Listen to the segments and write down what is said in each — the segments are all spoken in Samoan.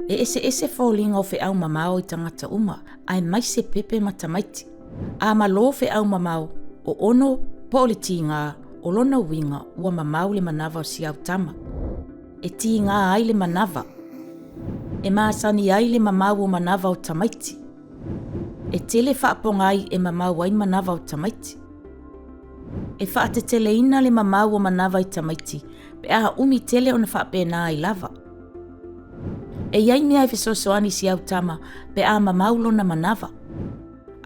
E eseese foliga o feau mamao i tagata uma, aemaise pepe ma tamaiti. A malo feau mamao, o ono po o le tiga, o lona uiga ua mamao le manava o si au tama. E tiga ai le manava. E masani ai le mamao o manava o tamaiti. E tele faapogai e mamao ai manava o tamaiti. E faateteleina le mamao o manava i tamaiti pe a umi tele ona faapena ai lava. E i ai mea e fesoasoani i si au tama pe a mamao lona manava.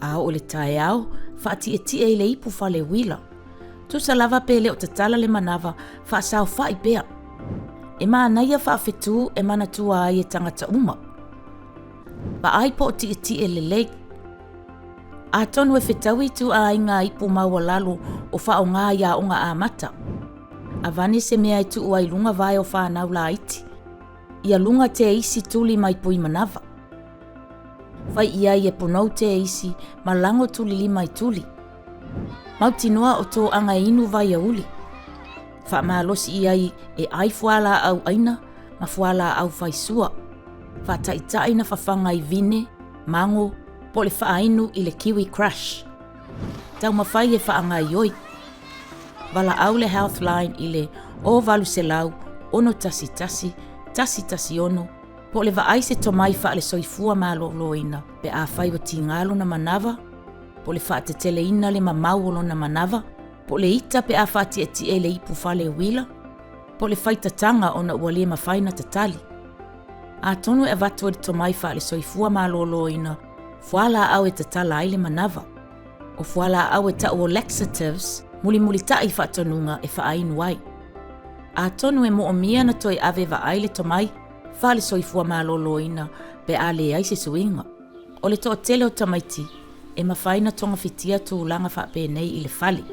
A oo i le taeao, faatietie i le ipu fale uila. Tusa lava pe le o tatala le manava, faasaofai pea. E manaia faafetū e manatua ai e tagata uma. Vaai po o tietie lelei. Atonu e fetaui ituaiga ipu maualalo o faaaoga i aoga amata. Avane se mea e tuu ai i luga vae o fanau laiti. Ia luga teisi tuli mai pui manava. Fai i ai e ponou teisi ma lago tulilima i tuli. Mautinoa o toaga e inu vai auli. Faamalosi i ai e ai fualaau aina ma fualaau faisua. Faataitai na fafaga i vine, mago, po o le faainu i le kiwi crush. Taumafai e faagaoioi. Valaau le Healthline i le 0800 611 116 po o le vaai se tomai faale-soifua maloloina pe afai ua tiga lona manava, po o le faateteleina le mamao o lona manava, po o le ita pe a faatietie i le ipu fale uila, po o le faitataga ona ua le mafai ona tatali. Atonu e avatu e le tomai faale-soifua maloloina fualaau e tatala ai le manava. O fualaau e tau o laxatives, mulimulitai faatonuga e faainu ai. Atonu e moomia na toe ave vaai le tomai faale-soifua maloloina pe a leai se suiga. O le toatele o tamaiti e mafai ona togafitia tulaga faapenei i le fale.